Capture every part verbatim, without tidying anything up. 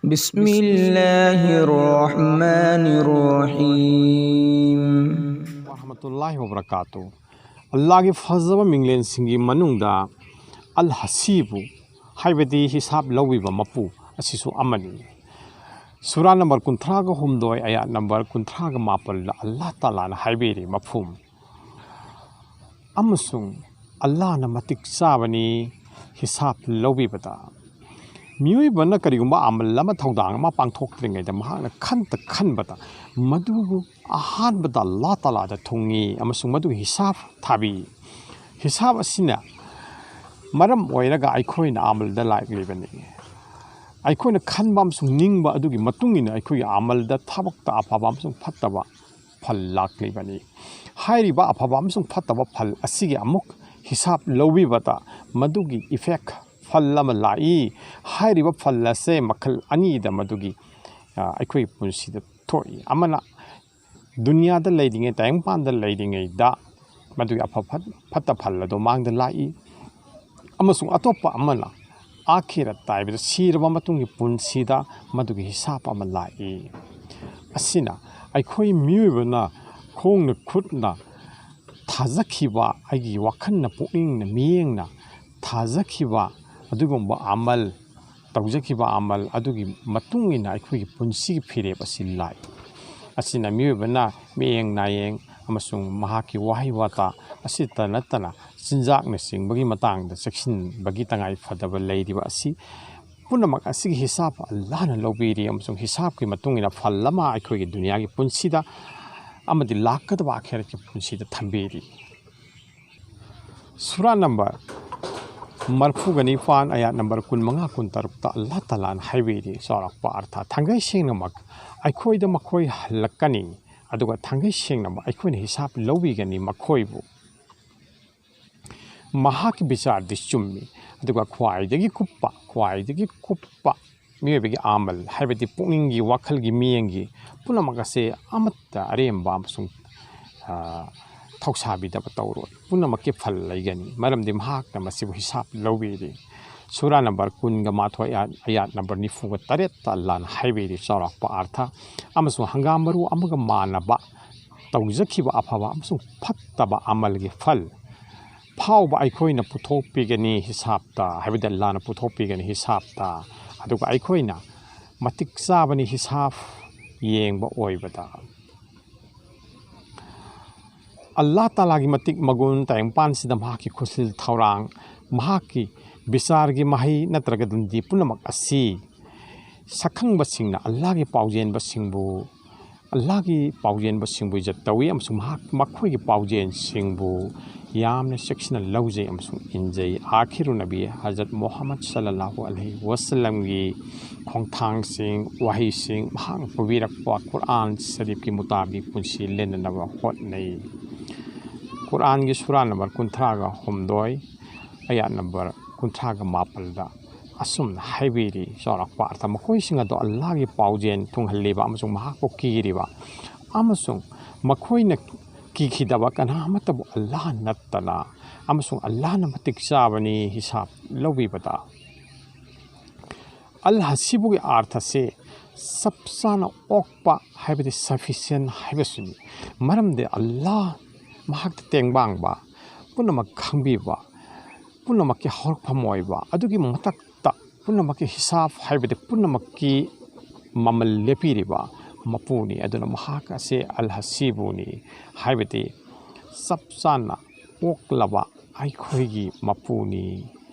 بسم الله الرحمن الرحيم. ورحمة الله وبركاته. ꯑꯜꯂꯥꯒꯤ ꯐꯖꯕ ꯃꯤꯡꯂꯦꯟꯁꯤꯡꯒꯤ ꯃꯅꯨꯡꯗ ꯑꯜ ꯍꯁꯤꯕꯨ, ꯍꯥꯏꯕꯗꯤ ꯍꯤꯁꯥꯕ ꯂꯧꯕꯤꯕ ꯃꯄꯨ ꯑꯁꯤꯁꯨ ꯑꯃꯅꯤ꯫ ꯁꯨꯔꯥ ꯅꯝꯕꯔ ꯀꯨꯟꯊ꯭ꯔꯥꯒ ꯍꯨꯝꯗꯣꯏ, ꯑꯌꯥꯠ ꯅꯝꯕꯔ ꯀꯨꯟꯊ꯭ꯔꯥꯒ ꯃꯥꯄꯜꯗ ꯑꯜꯂꯥ ꯇꯥꯂꯥꯅ ꯍꯥꯏꯕꯤꯔꯤ ꯃꯐꯍꯨꯝ, ꯑꯃꯁꯨꯡ ꯑꯜꯂꯥꯅ ꯃꯇꯤꯛ ꯆꯥꯕꯅꯤ ꯍꯤꯁꯥꯕ ꯂꯧꯕꯤꯕꯗ꯫ ꯃꯤꯑꯣꯏꯕꯅ ꯀꯔꯤꯒꯨꯝꯕ ꯑꯃꯜ ꯑꯃ, ꯊꯧꯗꯥꯡ ꯑꯃ ꯄꯥꯡꯊꯣꯛꯇ꯭ꯔꯤꯉꯩꯗ ꯃꯍꯥꯛꯅ ꯈꯟꯇ ꯈꯟꯕꯗ ꯃꯗꯨꯕꯨ ꯑꯍꯥꯟꯕꯗ ꯑꯜꯂꯥ ꯇꯥꯂꯥꯗ ꯊꯨꯡꯏ ꯑꯃꯁꯨꯡ ꯃꯗꯨꯒꯤ ꯍꯤꯁꯥꯕ ꯊꯥꯕꯤ꯫ ꯍꯤꯁꯥꯕ ꯑꯁꯤꯅ ꯃꯔꯝ ꯑꯣꯏꯔꯒ ꯑꯩꯈꯣꯏꯅ ꯑꯃꯜꯗ ꯂꯥꯛꯂꯤꯕꯅꯤ꯫ ꯑꯩꯈꯣꯏꯅ ꯈꯟꯕ ꯑꯃꯁꯨꯡ ꯅꯤꯡꯕ ꯑꯗꯨꯒꯤ ꯃꯇꯨꯡ ꯏꯟꯅ ꯑꯩꯈꯣꯏꯒꯤ ꯑꯃꯜꯗ ꯊꯕꯛꯇ ꯑꯐꯕ ꯑꯃꯁꯨꯡ ꯐꯠꯇꯕ ꯐꯜ ꯂꯥꯛꯂꯤꯕꯅꯤ꯫ ꯍꯥꯏꯔꯤꯕ ꯑꯐꯕ ꯑꯃꯁꯨꯡ ꯐꯠꯇꯕ ꯐꯜ ꯑꯁꯤꯒꯤ ꯑꯃꯨꯛ ꯍꯤꯁꯥꯕ ꯂꯧꯕꯤꯕꯗ ꯃꯗꯨꯒꯤ ꯏꯐꯦꯛ, ꯐꯜ ꯑꯃ ꯂꯥꯛꯏ꯫ ꯍꯥꯏꯔꯤꯕ ꯐꯜ ꯑꯁꯦ ꯃꯈꯜ ꯑꯅꯤꯗ ꯃꯗꯨꯒꯤ, ꯑ, ꯑꯩꯈꯣꯏꯒꯤ ꯄꯨꯟꯁꯤꯗ ꯊꯣꯛꯏ꯫ ꯑꯃꯅ ꯗꯨꯅꯤꯌꯥꯗ ꯂꯩꯔꯤꯉꯩ, ꯇꯥꯏꯕꯪꯄꯥꯟꯗ ꯂꯩꯔꯤꯉꯩꯗ ꯃꯗꯨꯒꯤ ꯑꯐ ꯐꯠ-, ꯐꯠꯇ ꯐꯜ ꯑꯗꯨ ꯃꯥꯡꯗ ꯂꯥꯛꯏ꯫ ꯑꯃꯁꯨꯡ ꯑꯇꯣꯞꯄ ꯑꯃꯅ ꯑꯥꯈꯤꯔꯠ ꯍꯥꯏꯕꯗ ꯁꯤꯔꯕ ꯃꯇꯨꯡꯒꯤ ꯄꯨꯟꯁꯤꯗ ꯃꯗꯨꯒꯤ ꯍꯤꯁꯥꯕ ꯑꯃ ꯂꯥꯛꯏ꯫ ꯑꯁꯤꯅ ꯑꯩꯈꯣꯏ ꯃꯤꯑꯣꯏꯕꯅ ꯈꯣꯡꯅ ꯈꯨꯠꯅ ꯊꯥꯖꯈꯤꯕ, ꯑꯩꯒꯤ ꯋꯥꯈꯜꯅ ꯄꯨꯛꯅꯤꯡꯅ ꯃꯤꯠꯌꯦꯡꯅ ꯊꯥꯖꯈꯤꯕ ꯑꯗꯨꯒꯨꯝꯕ ꯑꯃꯜ, ꯇꯧꯖꯈꯤꯕ ꯑꯃꯜ ꯑꯗꯨꯒꯤ ꯃꯇꯨꯡ ꯏꯟꯅ ꯑꯩꯈꯣꯏꯒꯤ ꯄꯨꯟꯁꯤꯒꯤ ꯐꯤꯔꯦꯞ ꯑꯁꯤ ꯂꯥꯛꯏ꯫ ꯑꯁꯤꯅ ꯃꯤꯑꯣꯏꯕꯅ ꯃꯤꯠꯌꯦꯡ ꯅꯥꯌꯦꯡ ꯑꯃꯁꯨꯡ ꯃꯍꯥꯛꯀꯤ ꯋꯥꯍꯩ ꯋꯥꯇꯥ ꯑꯁꯤꯇ ꯅꯠꯇꯅ ꯆꯤꯟꯖꯥꯛꯅꯆꯤꯡꯕꯒꯤ ꯃꯇꯥꯡꯗ ꯆꯦꯛꯁꯤꯟꯕꯒꯤ ꯇꯉꯥꯏ ꯐꯗꯕ ꯂꯩꯔꯤꯕ ꯑꯁꯤ ꯄꯨꯝꯅꯃꯛ ꯑꯁꯤꯒꯤ ꯍꯤꯁꯥꯕ ꯑꯜꯂꯥꯍꯅ ꯂꯧꯕꯤꯔꯤ ꯑꯃꯁꯨꯡ ꯍꯤꯁꯥꯕꯀꯤ ꯃꯇꯨꯡ ꯏꯟꯅ ꯐꯜ ꯑꯃ ꯑꯩꯈꯣꯏꯒꯤ ꯗꯨꯅꯤꯌꯥꯒꯤ ꯄꯨꯟꯁꯤꯗ ꯑꯃꯗꯤ ꯂꯥꯛꯀꯗꯕ ꯑꯈꯦꯔꯠꯀꯤ ꯄꯨꯟꯁꯤꯗ ꯊꯝꯕꯤꯔꯤ꯫ ꯁꯨꯔꯥ ꯅꯝꯕꯔ ꯃꯔꯐꯨꯒ ꯅꯤꯄꯥꯟ, ꯑꯌꯥꯠ ꯅꯝꯕꯔ ꯀꯨꯟꯃꯉꯥ, ꯀꯨꯟꯇꯔꯨꯛꯇ ꯑꯜꯂꯥꯍ ꯇꯥꯂꯥꯅ ꯍꯥꯏꯕꯤꯔꯤ, ꯆꯥꯎꯔꯥꯛꯄ ꯑꯔꯊ: ꯊꯥꯡꯒꯩ ꯁꯦꯡꯅꯃꯛ ꯑꯩꯈꯣꯏꯗ ꯃꯈꯣꯏ ꯍꯜꯂꯛꯀꯅꯤ, ꯑꯗꯨꯒ ꯊꯥꯡꯒꯩ ꯁꯦꯡꯅꯃꯛ ꯑꯩꯈꯣꯏꯅ ꯍꯤꯁꯥꯕ ꯂꯧꯕꯤꯒꯅꯤ ꯃꯈꯣꯏꯕꯨ꯫ ꯃꯍꯥꯛꯀꯤ ꯕꯤꯆꯥꯔꯗꯤ ꯆꯨꯝꯃꯤ, ꯑꯗꯨꯒ ꯈ꯭ꯋꯥꯏꯗꯒꯤ ꯀꯨꯞꯄ, ꯈ꯭ꯋꯥꯏꯗꯒꯤ ꯀꯨꯞꯄ ꯃꯤꯑꯣꯏꯕꯒꯤ ꯑꯃꯜ, ꯍꯥꯏꯕꯗꯤ ꯄꯨꯛꯅꯤꯡꯒꯤ, ꯋꯥꯈꯜꯒꯤ, ꯃꯤꯠꯌꯦꯡꯒꯤ ꯄꯨꯝꯅꯃꯛ ꯑꯁꯦ ꯑꯃꯠꯇ ꯑꯔꯦꯝꯕ ꯑꯃꯁꯨꯡ, ꯑ, ꯊꯧꯁꯥꯕꯤꯗꯕ ꯇꯧꯔꯣꯏ꯫ ꯄꯨꯝꯅꯃꯛꯀꯤ ꯐꯜ ꯂꯩꯒꯅꯤ, ꯃꯔꯝꯗꯤ ꯃꯍꯥꯛꯅ ꯃꯁꯤꯕꯨ ꯍꯤꯁꯥꯕ ꯂꯧꯕꯤꯔꯤ꯫ ꯁꯨꯔꯥ ꯅꯝꯕꯔ ꯀꯨꯟꯒ ꯃꯥꯊꯣꯏ, ꯑꯌꯥꯠ ꯅꯝꯕꯔ ꯅꯤꯐꯨꯒ ꯇꯔꯦꯠꯇ ꯑꯜꯂꯥꯅ ꯍꯥꯏꯕꯤꯔꯤ ꯆꯥꯎꯔꯥꯛꯄ ꯑꯥꯔꯊ, "ꯑꯃꯁꯨꯡ ꯍꯪꯒꯥꯝ ꯃꯔꯨ ꯑꯃꯒ ꯃꯥꯟꯅꯕ ꯇꯧꯖꯈꯤꯕ ꯑꯐꯕ ꯑꯃꯁꯨꯡ ꯐꯠꯇꯕ ꯑꯃꯜꯒꯤ ꯐꯜ ꯐꯥꯎꯕ ꯑꯩꯈꯣꯏꯅ ꯄꯨꯊꯣꯛꯄꯤꯒꯅꯤ ꯍꯤꯁꯥꯞꯇ", ꯍꯥꯏꯕꯗꯤ ꯑꯜꯂꯥꯅ ꯄꯨꯊꯣꯛꯄꯤꯒꯅꯤ ꯍꯤꯁꯥꯞꯇ꯫ ꯑꯗꯨꯒ ꯑꯩꯈꯣꯏꯅ ꯃꯇꯤꯛ ꯆꯥꯕꯅꯤ ꯍꯤꯁꯥꯞ ꯌꯦꯡꯕ ꯑꯣꯏꯕꯗ꯫ ꯑꯜꯂꯥ ꯇꯥꯂꯥꯒꯤ ꯃꯇꯤꯛ ꯃꯒꯨꯟ, ꯇꯥꯏꯕꯪꯄꯥꯟꯁꯤꯗ ꯃꯍꯥꯛꯀꯤ ꯈꯨꯠꯁꯤꯜ ꯊꯧꯔꯥꯡ, ꯃꯍꯥꯛꯀꯤ ꯕꯤꯆꯥꯔꯒꯤ ꯃꯍꯩ ꯅꯠꯇ꯭ꯔꯒ ꯗꯟꯗꯤ ꯄꯨꯝꯅꯃꯛ ꯑꯁꯤ ꯁꯛꯈꯪꯕꯁꯤꯡꯅ ꯑꯜꯂꯥꯒꯤ ꯄꯥꯎꯖꯦꯟꯕꯁꯤꯡꯕꯨ, ꯑꯜꯂꯥꯒꯤ ꯄꯥꯎꯖꯦꯟꯕꯁꯤꯡꯕꯨ ꯏꯖꯠ ꯇꯧꯏ ꯑꯃꯁꯨꯡ ꯃꯍꯥꯛ, ꯃꯈꯣꯏꯒꯤ ꯄꯥꯎꯖꯦꯟꯁꯤꯡꯕꯨ ꯌꯥꯝꯅ ꯆꯦꯛꯁꯤꯟꯅ ꯂꯧꯖꯩ ꯑꯃꯁꯨꯡ ꯏꯟꯖꯩ꯫ ꯑꯥꯈꯤꯔꯨ ꯅꯕꯤ ꯍꯖꯔꯠ ꯃꯨꯍꯝꯃꯗ ꯁꯜꯂꯜꯂꯥꯍꯨ ꯑꯂꯩꯍꯤ ꯋꯁꯜꯂꯝꯒꯤ ꯈꯣꯡꯊꯥꯡꯁꯤꯡ, ꯋꯥꯍꯩꯁꯤꯡ, ꯃꯍꯥꯛꯅ ꯄꯨꯕꯤꯔꯛꯄ ꯀꯨꯔꯥꯟ ꯁꯔꯤꯐꯀꯤ ꯃꯨꯇꯥꯕꯤꯛ ꯄꯨꯟꯁꯤ ꯂꯦꯟꯅꯅꯕ ꯍꯣꯠꯅꯩ꯫ ꯀꯨꯔꯥꯟꯒꯤ ꯁꯨꯔꯥ ꯅꯝꯕꯔ ꯀꯨꯟꯊ꯭ꯔꯥꯒ ꯍꯨꯝꯗꯣꯏ, ꯑꯌꯥꯠ ꯅꯝꯕꯔ ꯀꯨꯟꯊ꯭ꯔꯥꯒ ꯃꯥꯄꯜꯗ ꯑꯁꯨꯝꯅ ꯍꯥꯏꯕꯤꯔꯤ, ꯆꯥꯎꯔꯥꯛꯄ ꯑꯥꯔꯊ, "ꯃꯈꯣꯏꯁꯤꯡ ꯑꯗꯣ ꯑꯜꯂꯥꯒꯤ ꯄꯥꯎꯖꯦꯜ ꯊꯨꯡꯍꯜꯂꯤꯕ ꯑꯃꯁꯨꯡ ꯃꯍꯥꯛꯄꯨ ꯀꯤꯔꯤꯕ, ꯑꯃꯁꯨꯡ ꯃꯈꯣꯏꯅ ꯀꯤꯈꯤꯗꯕ ꯀꯅꯥ ꯑꯃꯠꯇꯕꯨ ꯑꯜꯂꯥ ꯅꯠꯇꯅ, ꯑꯃꯁꯨꯡ ꯑꯜꯂꯥꯅ ꯃꯇꯤꯛ ꯆꯥꯕꯅꯤ ꯍꯤꯁꯥꯕ ꯂꯧꯕꯤꯕꯗ"꯫ ꯑꯜ ꯍꯁꯤꯕꯨꯒꯤ ꯑꯥꯔꯊꯁꯦ ꯆꯞ ꯆꯥꯅ ꯑꯣꯛꯄ, ꯍꯥꯏꯕꯗꯤ sufficient ꯍꯥꯏꯕꯁꯤꯅꯤ꯫ ꯃꯔꯝꯗꯤ ꯑꯜꯂꯥ ꯃꯍꯥꯛꯇ ꯇꯦꯡꯕꯥꯡꯕ, ꯄꯨꯝꯅꯃꯛ ꯈꯪꯕꯤꯕ, ꯄꯨꯝꯅꯃꯛꯀꯤ ꯍꯧꯔꯛꯐꯝ ꯑꯣꯏꯕ, ꯑꯗꯨꯒꯤ ꯃꯊꯛꯇ ꯄꯨꯝꯅꯃꯛꯀꯤ ꯍꯤꯁꯥꯕ, ꯍꯥꯏꯕꯗꯤ ꯄꯨꯝꯅꯃꯛꯀꯤ ꯃꯃꯜ ꯂꯦꯞꯄꯤꯔꯤꯕ ꯃꯄꯨꯅꯤ꯫ ꯑꯗꯨꯅ ꯃꯍꯥꯛ ꯑꯁꯦ ꯑꯜ ꯍꯁꯤꯕꯨꯅꯤ, ꯍꯥꯏꯕꯗꯤ ꯆꯞ ꯆꯥꯅ ꯑꯣꯛꯂꯕ ꯑꯩꯈꯣꯏꯒꯤ ꯃꯄꯨꯅꯤ,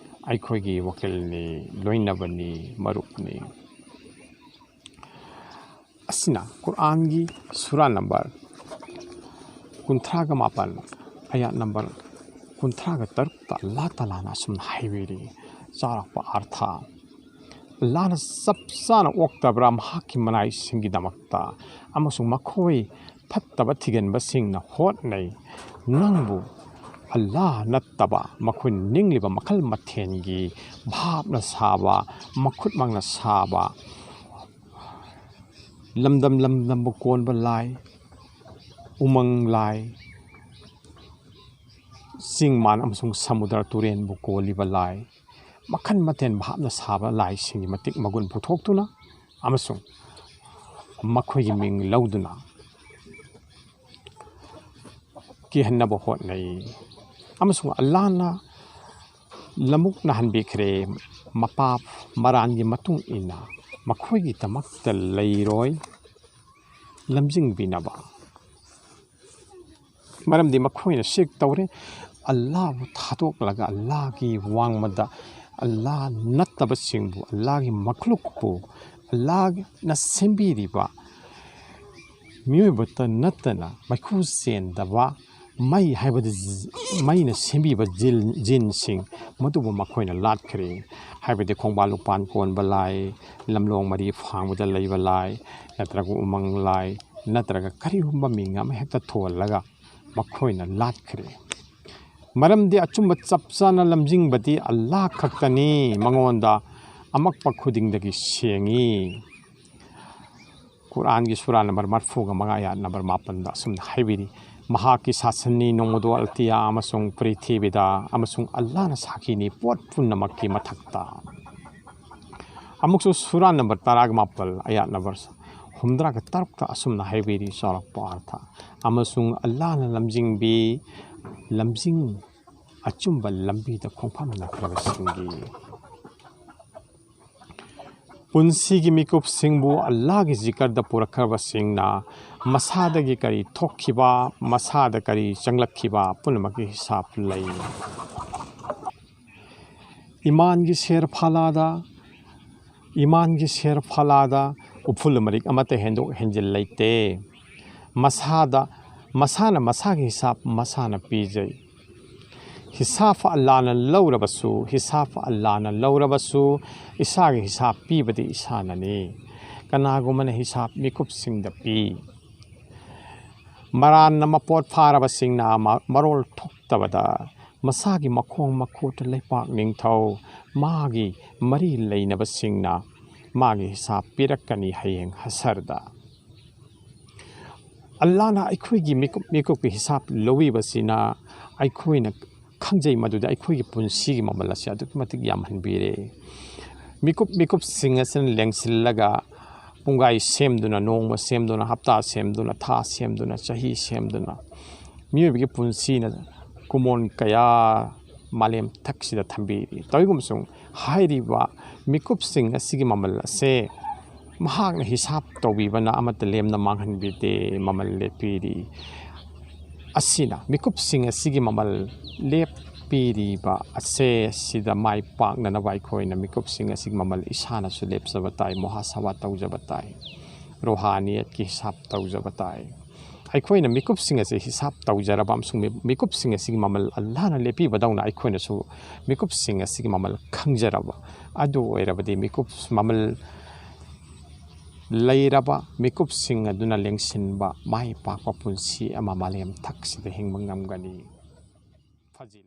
ꯑꯩꯈꯣꯏꯒꯤ ꯋꯥꯀꯤꯜꯅꯤ, ꯂꯣꯏꯅꯕꯅꯤ, ꯃꯔꯨꯞꯅꯤ꯫ ꯑꯁꯤꯅ ꯀꯨꯔꯥꯟꯒꯤ ꯁꯨꯔꯥ ꯅꯝꯕꯔ ꯀꯨꯟꯊ꯭ꯔꯥꯒ ꯃꯥꯄꯜ, ꯑꯌꯥꯠ ꯅꯝꯕꯔ ꯀꯨꯟꯊ꯭ꯔꯥꯒ ꯇꯔꯨꯛꯇ ꯑꯜꯂꯥ ꯇꯥꯂꯥꯅ ꯑꯁꯨꯝꯅ ꯍꯥꯏꯕꯤꯔꯤ, ꯆꯥꯎꯔꯥꯛꯄ ꯑꯥꯔꯊ, "ꯑꯜꯂꯥꯅ ꯆꯞ ꯆꯥꯅ ꯑꯣꯛꯇꯕ꯭ꯔꯥ ꯃꯍꯥꯛꯀꯤ ꯃꯅꯥꯏꯁꯤꯡꯒꯤꯗꯃꯛꯇ, ꯑꯃꯁꯨꯡ ꯃꯈꯣꯏ ꯐꯠꯇꯕ ꯊꯤꯒꯟꯕꯁꯤꯡꯅ ꯍꯣꯠꯅꯩ? ꯅꯪꯕꯨ ꯑꯜꯂꯥ ꯅꯠꯇꯕ ꯃꯈꯣꯏꯅ ꯅꯤꯡꯂꯤꯕ ꯃꯈꯜ ꯃꯊꯦꯜꯒꯤ ꯚꯥꯞꯅ ꯁꯥꯕ, ꯃꯈꯨꯠꯃꯛꯅ ꯁꯥꯕ, ꯂꯝꯗꯝ ꯂꯝꯗꯝꯕꯨ ꯀꯣꯟꯕ ꯂꯥꯏ, ꯎꯃꯪ ꯂꯥꯏ, ꯆꯤꯡ ꯃꯥꯟ ꯑꯃꯁꯨꯡ ꯁꯃꯨꯗ꯭ꯔ ꯇꯨꯔꯦꯟꯕꯨ ꯀꯣꯜꯂꯤꯕ ꯂꯥꯏ, ꯃꯈꯜ ꯃꯊꯦꯜ ꯚꯥꯞꯅ ꯁꯥꯕ ꯂꯥꯏꯁꯤꯡꯒꯤ ꯃꯇꯤꯛ ꯃꯒꯨꯟ ꯄꯨꯊꯣꯛꯇꯨꯅ ꯑꯃꯁꯨꯡ ꯃꯈꯣꯏꯒꯤ ꯃꯤꯡ ꯂꯧꯗꯨꯅ ꯀꯤꯍꯟꯅꯕ ꯍꯣꯠꯅꯩ꯫ ꯑꯃꯁꯨꯡ ꯑꯜꯂꯥꯍꯅ ꯂꯃꯨꯛꯅ ꯍꯟꯕꯤꯈ꯭ꯔꯦ, ꯃꯄꯥ ꯃꯔꯥꯟꯒꯤ ꯃꯇꯨꯡ ꯏꯟꯅ ꯃꯈꯣꯏꯒꯤꯗꯃꯛꯇ ꯂꯩꯔꯣꯏ ꯂꯝꯖꯤꯡꯕꯤꯅꯕ꯫ ꯃꯔꯝꯗꯤ ꯃꯈꯣꯏꯅ ꯁꯤꯔꯛ ꯇꯧꯔꯦ, ꯑꯜꯂꯥꯍꯕꯨ ꯊꯥꯗꯣꯛꯂꯒ ꯑꯜꯂꯥꯍꯒꯤ ꯋꯥꯡꯃꯗ ꯑꯜꯂꯥꯍ ꯅꯠꯇꯕꯁꯤꯡꯕꯨ, ꯑꯜꯂꯥꯍꯒꯤ ꯃꯈꯂꯨꯛꯄꯨ, ꯑꯜꯂꯥꯍꯅ ꯁꯦꯝꯕꯤꯔꯤꯕ ꯃꯤꯑꯣꯏꯕꯇ ꯅꯠꯇꯅ ꯃꯩꯈꯨ ꯆꯦꯟꯗꯕ ꯃꯩ ꯍꯥꯏꯕꯗꯤ ꯖꯤ-, ꯃꯩꯅ ꯁꯦꯝꯕꯤꯕ ꯖꯤꯟ, ꯖꯤꯟꯁꯤꯡ ꯃꯗꯨꯕꯨ ꯃꯈꯣꯏꯅ ꯂꯥꯠꯈ꯭ꯔꯦ꯫ ꯍꯥꯏꯕꯗꯤ ꯈꯣꯡꯕꯥꯟ ꯂꯨꯄꯥꯟ ꯀꯣꯟꯕ ꯂꯥꯏ, ꯂꯝꯂꯣꯡ ꯃꯔꯤ ꯐꯥꯡꯕꯗ ꯂꯩꯕ ꯂꯥꯏ, ꯅꯠꯇ꯭ꯔꯒ ꯎꯃꯪ ꯂꯥꯏ, ꯅꯠꯇ꯭ꯔꯒ ꯀꯔꯤꯒꯨꯝꯕ ꯃꯤꯡ ꯑꯃ ꯍꯦꯛꯇ ꯊꯣꯜꯂꯒ ꯃꯈꯣꯏꯅ ꯂꯥꯠꯈ꯭ꯔꯦ꯫ ꯃꯔꯝꯗꯤ ꯑꯆꯨꯝꯕ ꯆꯞ ꯆꯥꯅ ꯂꯝꯖꯤꯡꯕꯗꯤ ꯑꯜꯂꯥꯍ ꯈꯛꯇꯅꯤ, ꯃꯉꯣꯟꯗ ꯑꯃꯛꯄ ꯈꯨꯗꯤꯡꯗꯒꯤ ꯁꯦꯡꯉꯤ꯫ ꯀꯨꯔꯥꯟꯒꯤ ꯁꯨꯔꯥ ꯅꯝꯕꯔ ꯃꯔꯤꯐꯨꯒ ꯃꯉꯥ, ꯑꯌꯥꯠ ꯅꯝꯕꯔ ꯃꯥꯄꯟꯗ ꯑꯁꯨꯝꯅ ꯍꯥꯏꯕꯤꯔꯤ, "ꯃꯍꯥꯛꯀꯤ ꯁꯥꯁꯟꯅꯤ ꯅꯣꯡꯃꯗꯣ ꯑꯜꯇꯤꯌꯥ ꯑꯃꯁꯨꯡ ꯄ꯭ꯔꯤꯊꯤꯕꯤꯗ, ꯑꯃꯁꯨꯡ ꯑꯜꯂꯥꯍꯅ ꯁꯥꯈꯤꯅꯤ ꯄꯣꯠ ꯄꯨꯝꯅꯃꯛꯀꯤ ꯃꯊꯛꯇ"꯫ ꯑꯃꯨꯛꯁꯨ ꯁꯨꯔꯥ ꯅꯝꯕꯔ ꯇꯔꯥꯒ ꯃꯥꯄꯜ, ꯑꯌꯥꯠ ꯅꯝꯕꯔ ꯍꯨꯝꯗ꯭ꯔꯥꯒ ꯇꯔꯨꯛꯇ ꯑꯁꯨꯝꯅ ꯍꯥꯏꯕꯤꯔꯤ, ꯆꯥꯎꯔꯥꯛꯄ ꯑꯔꯊ, "ꯑꯃꯁꯨꯡ ꯑꯜꯂꯥꯍꯅ ꯂꯝꯖꯤꯡꯕꯤ, ꯂꯝꯖꯤꯡ ꯑꯆꯨꯝꯕ ꯂꯝꯕꯤꯗ ꯈꯣꯡꯐꯝ ꯅꯈ꯭ꯔꯕꯁꯤꯡꯒꯤ"꯫ ꯄꯨꯟꯁꯤꯒꯤ ꯃꯤꯀꯨꯞꯁꯤꯡꯕꯨ ꯑꯜꯂꯥꯍꯒꯤ ꯖꯤꯀꯔꯗ ꯄꯨꯔꯛꯈ꯭ꯔꯕꯁꯤꯡꯅ ꯃꯁꯥꯗꯒꯤ ꯀꯔꯤ ꯊꯣꯛꯈꯤꯕ, ꯃꯁꯥꯗ ꯀꯔꯤ ꯆꯪꯂꯛꯈꯤꯕ ꯄꯨꯝꯅꯃꯛꯀꯤ ꯍꯤꯁꯥꯕ ꯂꯩ꯫ ꯏꯃꯥꯟꯒꯤ ꯁꯦꯔ ꯐꯥꯂꯥꯗ, ꯏꯃꯥꯟꯒꯤ ꯁꯦꯔ ꯐꯥꯂꯥꯗ ꯎꯐꯨꯜ ꯃꯔꯤꯛ ꯑꯃꯠꯇ ꯍꯦꯟꯗꯣꯛ ꯍꯦꯟꯖꯤꯜ ꯂꯩꯇꯦ꯫ ꯃꯁꯥꯗ, ꯃꯁꯥꯅ ꯃꯁꯥꯒꯤ ꯍꯤꯁꯥꯕ ꯃꯁꯥꯅ ꯄꯤꯖꯩ꯫ ꯍꯤꯁꯥꯕ ꯑꯜꯂꯥꯍꯅ ꯂꯧꯔꯕꯁꯨ, ꯍꯤꯁꯥꯕ ꯑꯜꯂꯥꯍꯅ ꯂꯧꯔꯕꯁꯨ, ꯏꯁꯥꯒꯤ ꯍꯤꯁꯥꯕ ꯄꯤꯕꯗꯤ ꯏꯁꯥꯅꯅꯤ꯫ ꯀꯅꯥꯒꯨꯝꯕꯅ ꯍꯤꯁꯥꯕ ꯃꯤꯀꯨꯞꯁꯤꯡꯗ ꯄꯤ꯫ ꯃꯔꯥꯟꯅ ꯃꯄꯣꯠ ꯐꯥꯔꯕꯁꯤꯡꯅ ꯃ-, ꯃꯔꯣꯜ ꯊꯣꯛꯇꯕꯗ, ꯃꯁꯥꯒꯤ ꯃꯈꯣꯡ ꯃꯈꯨꯠ ꯂꯩꯄꯥꯛ ꯅꯤꯡꯊꯧ, ꯃꯥꯒꯤ ꯃꯔꯤ ꯂꯩꯅꯕꯁꯤꯡꯅ ꯃꯥꯒꯤ ꯍꯤꯁꯥꯕ ꯄꯤꯔꯛꯀꯅꯤ ꯍꯌꯦꯡ ꯍꯁꯔꯗ꯫ ꯑꯜꯂꯥꯍꯅ ꯑꯩꯈꯣꯏꯒꯤ ꯃꯤꯀꯨꯞ ꯃꯤꯀꯨꯞꯀꯤ ꯍꯤꯁꯥꯕ ꯂꯧꯕꯤꯕꯁꯤꯅ ꯑꯩꯈꯣꯏꯅ ꯈꯪꯖꯩ ꯃꯗꯨꯗꯤ ꯑꯩꯈꯣꯏꯒꯤ ꯄꯨꯟꯁꯤꯒꯤ ꯃꯃꯜ ꯑꯁꯤ ꯑꯗꯨꯛꯀꯤ ꯃꯇꯤꯛ ꯌꯥꯝꯍꯟꯕꯤꯔꯦ꯫ ꯃꯤꯀꯨꯞ ꯃꯤꯀꯨꯞꯁꯤꯡ ꯑꯁꯤꯅ ꯂꯦꯡꯁꯤꯜꯂꯒ ꯄꯨꯡꯒꯥꯏ ꯁꯦꯝꯗꯨꯅ, ꯅꯣꯡꯃ ꯁꯦꯝꯗꯨꯅ, ꯍꯞꯇꯥ ꯁꯦꯝꯗꯨꯅ, ꯊꯥ ꯁꯦꯝꯗꯨꯅ, ꯆꯍꯤ ꯁꯦꯝꯗꯨꯅ ꯃꯤꯑꯣꯏꯕꯒꯤ ꯄꯨꯟꯁꯤꯅ ꯀꯨꯃꯣꯟ ꯀꯌꯥ ꯃꯥꯂꯦꯝ ꯊꯛꯁꯤꯗ ꯊꯝꯕꯤꯔꯤ꯫ ꯇꯧꯏꯒꯨꯝꯕꯁꯨꯡ ꯍꯥꯏꯔꯤꯕ ꯃꯤꯀꯨꯞꯁꯤꯡ ꯑꯁꯤꯒꯤ ꯃꯃꯜ ꯑꯁꯦ ꯃꯍꯥꯛꯅ ꯍꯤꯁꯥꯞ ꯇꯧꯕꯤꯕꯅ ꯑꯃꯠꯇ ꯂꯦꯝꯅ ꯃꯥꯡꯍꯟꯕꯤꯗꯦ, ꯃꯃꯜ ꯂꯦꯞꯄꯤꯔꯤ꯫ ꯑꯁꯤꯅ ꯃꯤꯀꯨꯞꯁꯤꯡ ꯑꯁꯤꯒꯤ ꯃꯃꯜ ꯂꯦꯞꯄꯤꯔꯤꯕ ꯑꯁꯦ ꯁꯤꯗ ꯃꯥꯏ ꯄꯥꯛꯅꯅꯕ ꯑꯩꯈꯣꯏꯅ ꯃꯤꯀꯨꯞꯁꯤꯡ ꯑꯁꯤꯒꯤ ꯃꯃꯜ ꯏꯁꯥꯅꯁꯨ ꯂꯦꯞꯆꯕ ꯇꯥꯏ, ꯃꯨꯍꯥꯁꯥꯕꯥ ꯇꯧꯖꯕ ꯇꯥꯏ, ꯔꯣꯍꯥꯅꯤꯌꯠꯀꯤ ꯍꯤꯁꯥꯞ ꯇꯧꯖꯕ ꯇꯥꯏ꯫ ꯑꯩꯈꯣꯏꯅ ꯃꯤꯀꯨꯞꯁꯤꯡ ꯑꯁꯤ ꯍꯤꯁꯥꯞ ꯇꯧꯖꯔꯕ ꯑꯃꯁꯨꯡ ꯃꯤ-, ꯃꯤꯀꯨꯞꯁꯤꯡ ꯑꯁꯤꯒꯤ ꯃꯃꯜ ꯑꯜꯂꯥꯍꯅ ꯂꯦꯞꯄꯤꯕꯗꯧꯅ ꯑꯩꯈꯣꯏꯅꯁꯨ ꯃꯤꯀꯨꯞꯁꯤꯡ ꯑꯁꯤꯒꯤ ꯃꯃꯜ ꯈꯪꯖꯔꯕ ꯑꯗꯨ ꯑꯣꯏꯔꯕꯗꯤ ꯃꯤꯀꯨꯞ ꯃꯃꯜ ꯂꯩꯔꯕ ꯃꯤꯀꯨꯞꯁꯤꯡ ꯑꯗꯨꯅ ꯂꯦꯡꯁꯤꯟꯕ ꯃꯥꯏ ꯄꯥꯛꯄ ꯄꯨꯟꯁꯤ ꯑꯃ ꯃꯥꯂꯦꯝ ꯊꯛꯁꯤꯗ ꯍꯤꯡꯕ ꯉꯝꯒꯅꯤ꯫ ꯐꯖꯤꯜ